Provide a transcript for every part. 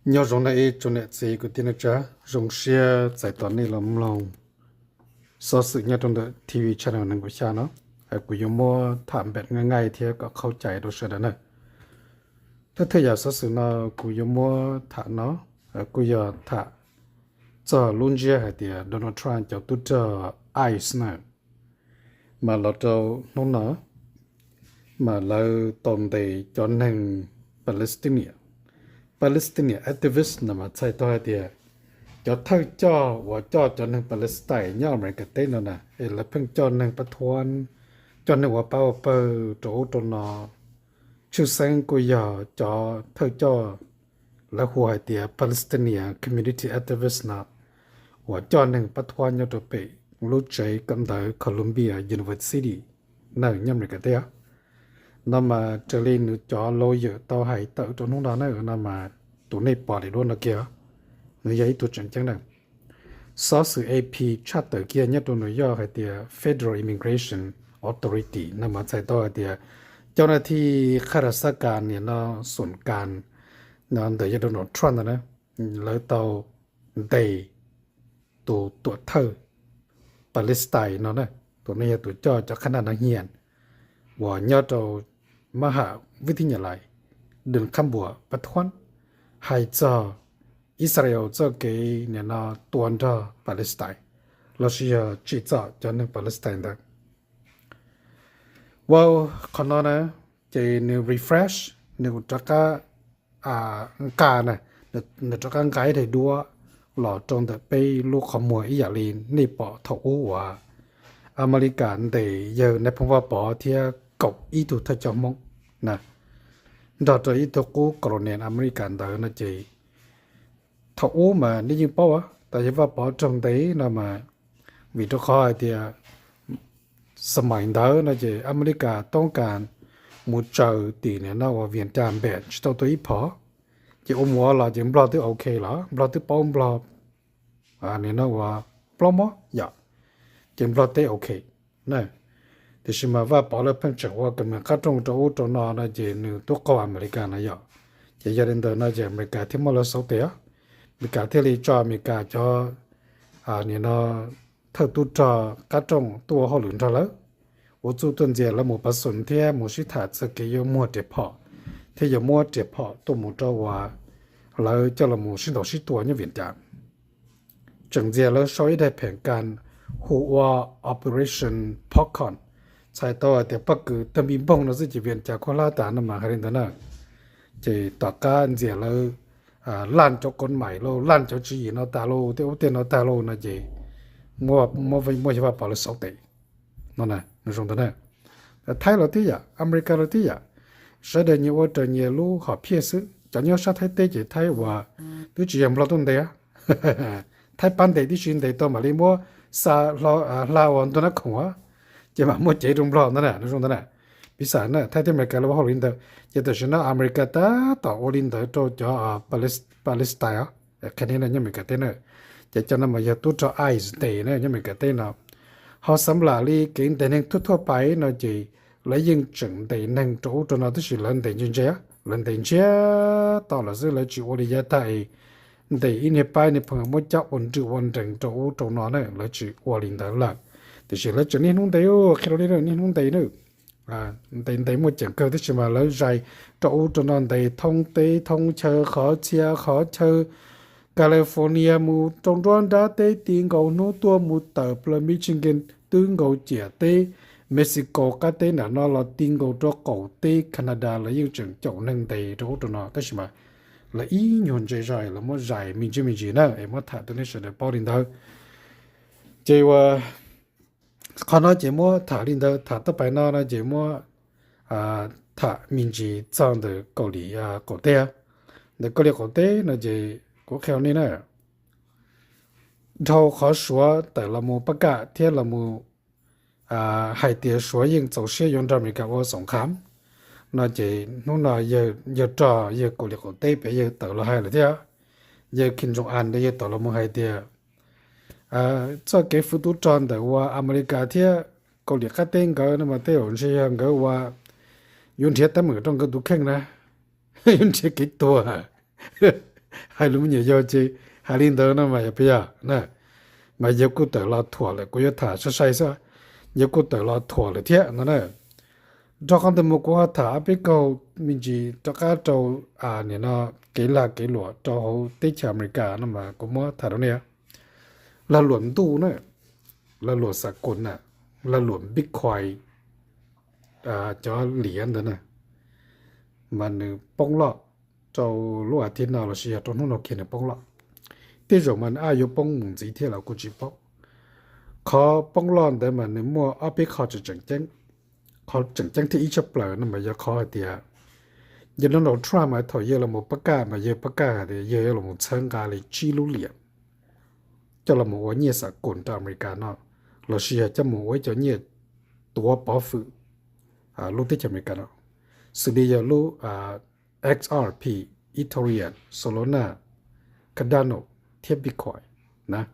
Nyob zoo nej ib tsoom niam txiv kwv tij neej tsa, zoo siab txais tos nej los mloog xov xwm nyob rau ntawm T V channel nees nkaum xya no. Kuv yuav muab tham npem nqaij nqaij thiab kom qhauj cai rau sawv daws na. Thawj thawj yam xov xwm no kuv yuav muab tham no kuj yog tham txog lub ntsiab hais tias Donald Trump cov tub rog ICE na, mas los rau hnub no mas lawv tau ntes cov neeg Palestinian, Palestinian activist no mas txhais tau hais tias cov thawj coj uas coj cov neeg Palestine nyob America teb no na, es lawv pheej coj neeg pab thuab, coj neeg ua pab ua pawg rau ub rau no. Tshwj xeeb kuj yog cov thawj coj lawv hu hais tias Palestinian community activist no uas coj neeg pab thuab nyob rau pem lub tsev kawm ntawv Columbia University na nyob America teb no mas raws li nws cov lawyer tau hais tawm rau hnub no na no mas tus nej pom li duab no kiag, nws yog ib tug tseem ceeb na. Xov xwm A P tshaj tawm kiag nyob rau New York hais tias Federal Immigration Authority no mas txhais tau hais tias cov nas thij qhaj das xab kas niam no xum kas ntawm yog Donald Trump ntawd na, lawv tau ntes tus tuam thawj Palestine no na, tus no yog tus coj cov qhab naj nab hias uas nyob rau mab ham vib thib nyam lais dwm qhab npuas pab thuab hais txog Israel txoj kev nim no tua nrog Palestine los sis yog tsim txom cov neeg Palestine ntawd. Ua qhov no na, ces nws refresh, nws rov qab nqa na, nws rov qab nqa ib daim duab los rau ntawm peb lub qhov muag ib yam li nej pom thaum ub uas Amelikas ntes yawg Nais Phoo Vaj Pov thiab kaum ib tug thawj coj Hmoob na, nrog rau ib tug qub colonial Amelikas ntawd no ces thaum ub mas nej yeej paub tas yawg Vaj Pov raug ntes no mas vim rau qhov hais tias xab mais ntawd no ces Amelikas toob kas mus tsaws tim nim no uas Vias Cas npem tsis tau tuaj ib phom, ces ua mus ua los ces Nplog twb ok los, Nplog twb paub Nplog nim no uas plaub mob yom, ces Nplog teb ok na. Tiam sis mas Vaj Pov lawv pheej tseem ua kom nws qab rooj rau ub rau no no ces nws twb qaug Amelikas no yom. Ces yog li ntawd no ces Amelikas thiaj muab lawv xauv tes, Amelikas thiaj li tso Amelikas cov nim no thawj tub rog qab rooj tuaj ua hauj lwm nrog lawv, ua txuj tuaj ntxias lawv mus pav xum thiab mus sib tham txog kev yuav muag riam phom thiab yuav muab riam phom tuaj mus rau uas lawv coj los mus sib ntaus sib tua nyob Vias Cas. Tseem ntxias lawv sau ib daim phem kas hu ua Operation Popcorn, txhais tau hais tias pob kws tawg npij npoog no xwb ces Vias Cas khuab hlab tas no mas hais li ntawd na. Ces tom qab ntxias lawv laj cov kov mais lauj, laj cov tswv yim no tas lauj, tej ub tej no tag lauj no ces muaj yawg Vaj Pov lawv xauv tes no na, zoo ntawd na. Thaib los tib yam, Amelikas los tib yam, sawv daws nyias ua raws nyias lub hom phiaj xwb. Cov nyob sab Thaib teb ces Thaib uas twb tsis yog Nplog tuaj ntes, Thaib pab ntes tib si ntes tau mam li muab xa hla uas ntuag nab khoom, ces mam muab cev rau Nplog ntawd na, zoo ntawd na. Piv xam na Thaib thiab Amelikas lawv ua hauj lwm li ntawd, ces tam sim no Amelikas tab tom ua li ntawd rau cov Palestine os, qhia nej no nyob Amelikas teb na. Ces cov no mas yog tub rog ICE ntes na nyob Amelikas teb no. Ho xav lam li kev ntes neeg thuaj thuaj pais no ces lawv yeej tseem ntes neeg rau ub rau no tab sis lawv ntes ntse ntse, lawv ntes ntsiag to lawm xwb, lawv tsis ua li yav tag es ntes ib niag pab niag pheej muab coj ua nrwj ua nrees rau ub rau no na, lawv tsis ua li ntawd lawm. Tiam sis lawv tseem niaj hnub ntes, qhia rau nej niaj hnub ntes na. Ntes ntes muaj ceem kawg tab sis mas lawv zais rau ub rau no ntes thoob teb thoob chaw, qhov txhia qhov chaw, California mus rau nruab nrab teb ti nkaus hnub tuaj mus tawm plaws Michigan twb nkaus ciam teb, Mexico qab teb nram no los ti nkaus rau qaum teb Canada, lawv yeej tseem caum neeg ntes rau ub rau no tab sis mas lawv ib nyuag ntse zog es lawv muab zais me ntsis me ntsis na es muab tham rau nej sawv daws paub li ntawd. Ces ua qhov no ces muab tham li ntawd, tham tau pais no no ces muab tham me ntsis txog ntawm Kaus Lim qaum teb. Ntawm Kaus Lim qaum teb no ces kuv qhia nej na, dhau qhov Suav tawm los mus pab kam thiab los mus hais tias Suav yeej txaus siab yuav nrog Amelikas ua xoom qham no ces hnub no yawg rog yawg Kaus Lim qaum teb pem yawg tawm los hais lawm thiab. Yawg Kim Jong Un yawg tawm los mus hais tias txoj kev fwv tub rog ntawm ua Amelikas thiab Kaus Lim qab teb nkawd no mas tej zaum ntshe yog nkawd ua yuav nrhiav teeb meem rau nkawd tus kheej na, yuav nrhiav kev tuag. Hais lus me nyuam yaus ces hais li ntawd no mas yog puas yog na? Mas yawg kuj tawm los thuam lawm, kuv yuav tham sai sai xwb, yawg kuj tawm los thuam lawm thiab no na. Rau qhov ntawd mus kuv ho tham ob peb kaug me ntsis rov qab rau nim no kev lag kev luam rau hauv teb chaws Amelikas no mas kuv muab tham rau nej. Lag luam ntuj na, lag luam xam koos na, lag luam Bitcoin, cov liav ntawd na, mas nws poob loj rau lub as thiv no los sis yog rau hnub no kiag nws poob loj. Tej zaum mas nws yuav poob mus ntxiv thiab los kuj tsis paub. Qhov poob loj ntawd mas nws muaj ob peb qho tseem ceeb. Qhov tseem ceeb thiab ib tshaj plaws no mas yog qhov hais tias yawg Donald Trump mas thaum yawg los pab kaj mas yawg pab kaj hais tias yawg yuav los txhawb nqa li tsib lub liam coj los ua nyiaj xam koos rau Amelikas no, los sis yog coj mus ua ib cov nyiaj tuav pov hwm lub teb chaws Amelikas no, xws li yog lub X R P, Ethereum, Solana, Cardano thiab Bitcoin na.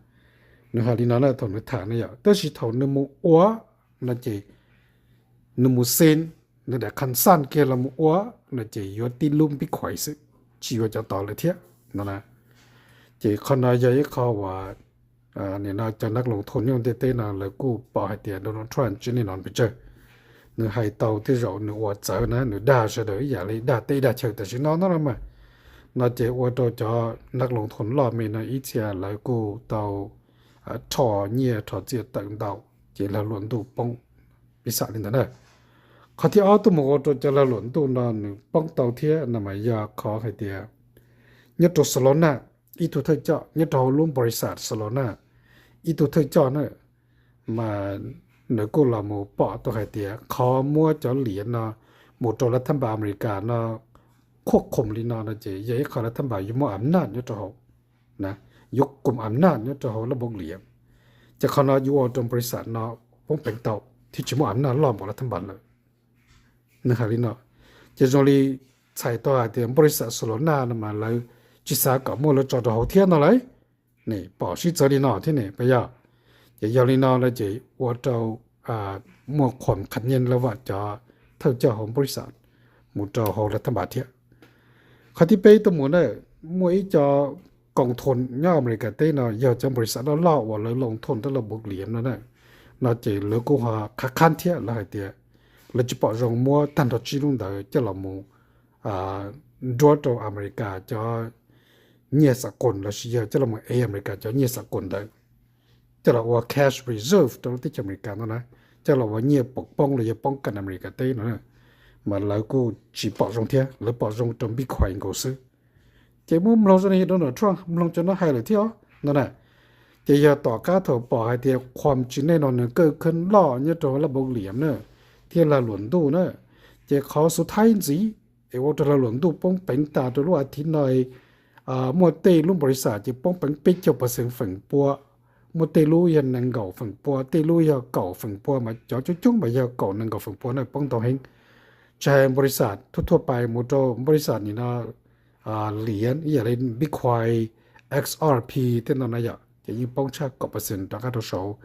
Nws hais li no na thaum nws tham no yom, tab sis thaum nws mus ua no ces nws mus xees, nws daim kham xaj kiag los mus ua no ces yuav tib lub Bitcoin xwb, tsis yuav cov tod lawm thiab no na. Ces qhov no yog ib qho uas nim no cov nas loos thoos nyob ntiaj teb no lawv kuj pom hais tias Donald Trump tsis nej no pes tsawg. Nws hais tau tej zaum nws ua txawv na, nws dag sawv daws ib yam li dag teb dag chaw tam sim no no mas, no ces ua rau cov nas loos thoos loj me no ib txhia lawv kuj tau rho nyiaj rho txiaj tawm ntau, ces lag luam ntuj poob, piv xam li ntawd na. Qhov thib ob tuaj mus ua rau cov lag luam ntuj no nws poob tau thiab no mas yog qhov hais tias nyob rau Solana, ib tug thawj coj nyob rau hauv lub npau ris xas Solana, ib tug thawj coj na, mas nws kuj los mus pom tau hais tias qhov muab cov liam no mus rau lav thab npas Amelikas no khuab khoom li no no ces yog ib qho lav thab npas yuav muaj am naj nyob rau hauv, yuav koom am naj nyob rau hauv lab npoo liam, ces qhov no yuav ua rau npau ris xas no poob peev tau thiab tsis muaj am naj loj npaum lav thab npas lawm. Nws hais li no, ces zoo li txhais tau hais tias npau ris xas Solana no mas lawv tsis xav kom muaj lawv tso rau hauv thiab no lauj. Pom sib txawv li no thiab ne puas yog? Ces yog li no no ces ua rau muaj qhuam qhas nyeej laj vam cov thawj coj hauv npau ris xas mus rau hauv lav thab npas thiab. Qhov thib peb tuaj mus na, muaj ib co koom thoom nyob Amelikas teb no yog cov npau ris xas loj loj uas lawv loos thoom rau lab npoo liam no na, no ces lawv kuj ho qhab qhab thiab, lawv hais tias lawv tsis pom zoo muab tag nrho tsib lub ntawd coj los mus nruab rau Amelikas cov nyiaj xam koos los sis yog coj los mus ev Amelikas cov nyiaj xam koos ntawd coj los ua cash reserve rau lub teb chaws Amelikas no na, coj los ua nyiaj poob poob los yog poob kas Amelikas teb no, mas lawv kuj tsis pom zoo thiab, lawv pom zoo rau Bitcoin nkaus xwb. Ces muab mloog zoo li Donald Trump mloog cov no hais lawm thiab os no na. Ces yog tom qab thaum pom hais tias qhuam tsis nej no nws kawj khab loj nyob rau lab npoo liam na, thiab lag luam ntuj na, ces qhov xub thaib ntxiv es ua rau lag luam ntuj poob peev tas rau lub as thiv no, muaj tej lub npau ris xas ces poob peev peb caug percent feem pua, muaj tej lub yog nees nkaum feem pua, tej lub yog kaum feem pua, mas cov coob coob mas yog kaum nees nkaum feem pua na, poob ntau heev. Tsis hais npau ris xas thuaj thuaj pais mus rau npau ris xas nim no liam ib yam li Bitcoin, X R P tej no na yom, ces yeej poob tshaj kaum percent rov qab rau saud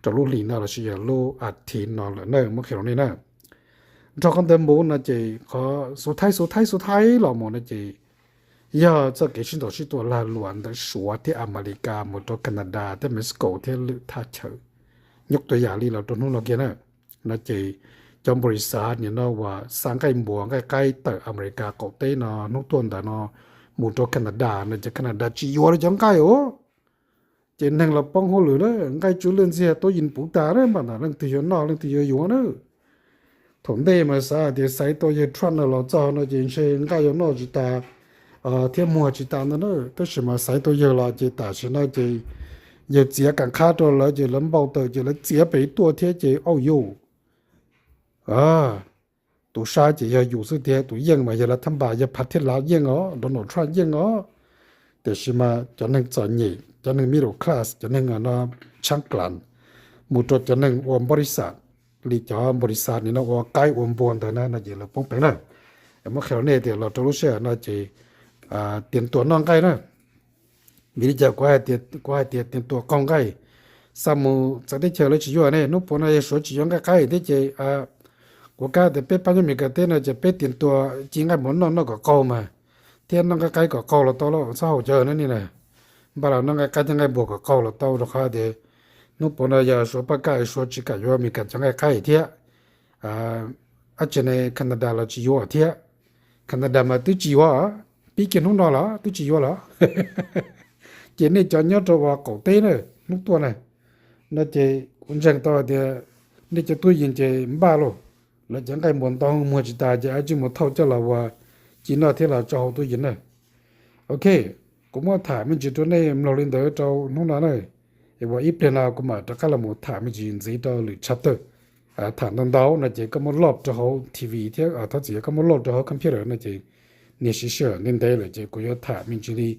rau lub hlis no los sis yog lub as thiv no lawm na, muab qhia rau nej na. Nrog qhov ntawd mus no ces qhov xub thaib xub thaib xub thaib los mus no ces yog txoj kev sib ntaus sib tua lag luam ntawm Suav thiab Amelikas mus rau Canada thiab Mexico thiab lwm thaj chaw. Nyuj tua yam li los rau hnub no kiag na, no ces cov npau ris xas nim no uas xa nqaij npua nqaij qaib tawm Amelikas qaum teb no hnub tuaj ntawd no mus rau Canada no ces Canada tsis yuav li cov nqaij os. Ces neeg los poob hauj lwm na, nqaij tsw lwj ntxiag tuab yees puv tas na, mas leej twg yuav noj leej twg yuav yuav na. Thaum ntej mas xav tias xaiv tau yawg Trump no los txog no ces ntshe nqaij yuav noj tsis tas thiab muag tsis tas ntawd na, tab sis mas xaiv tau yawg los ces tam sim no ces yawg txiav kam qhab rau lawv ces lawv npau taws ces lawv txiav pem tuaj thiab ces auj yus, tus sab ces yog yus xwb tiag, tus yeej mas yog lav thab npas yog Phav Thib Lav yeej os, Donald Trump yeej os. Tiam sis mas cov neeg txom nyem, cov neeg middle class, cov neeg no tshaab klas, mus rau cov neeg ua npau ris xas li cov npau ris xas nim no ua qaib ua npua ntawd na no ces lawv poob peev na. Muab qhia rau nej tias los rau lub sij hawm no ces tias tua noj nqaij na. Vim li cas kuv hais tias tias tua qaug nqaij? Xa mus txawv teb chaws lawv tsis yuav ne, hnub puav no yog Suav tsis yuav nqaij qaib thiab ces kuv kam tias peb pab nyob Amelikas teb no ces peb tias tua ci nqaij mus noj noj kom qaug mas thiab noj nqaij qaib kom qaug los tau lauj, txhob haus cawv no ni na. Npaj los noj nqaij qaib thiab nqaij npuas kom qaug los tau, rau qhov tias hnub puav no yog Suav paj kaj, Suav tsis kam yuav Amelikas cov nqaij qaib thiab. Ab tsi ne, Canada los tsis yuav thiab. Canada mas twb tsis yuav, pib kiag hnub no los twb tsis yuav lawm. Ces nej cov nyob rau uas qaum teb na, hnub tuaj na, no ces kuv ntseeg tau hais tias nej cov tub yees ces npaj lauj, lawv cov nqaij npuas ntau muag tsis tas ces ab tsi mus thauj coj los ua ci noj thiab los tso hauv tub yees na. Ok, kuv muab tham me ntsis rau nej mloog li ntawd rau hnub no na. Es ua ib pliag no kuv mam rov qab los mus tham me ntsis ntxiv rau lwm chapter. Tham ntau ntau no ces koj muab load rau hauv T V thiab, thov txim, yog koj muab load rau hauv computer no ces niag siv sij hawm ntev ntev lawm ces kuv yuav tham me ntsis li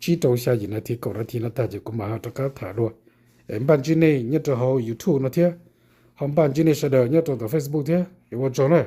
tsib rau xya yim nas this, kaum nas this no tag ces kuv mam ho rov qab tham dua. Es npaj ntsib nej nyob rau hauv YouTube no thiab, ho npaj ntsib nej sawv daws nyob rau tom Facebook thiab, es ua tsaug na.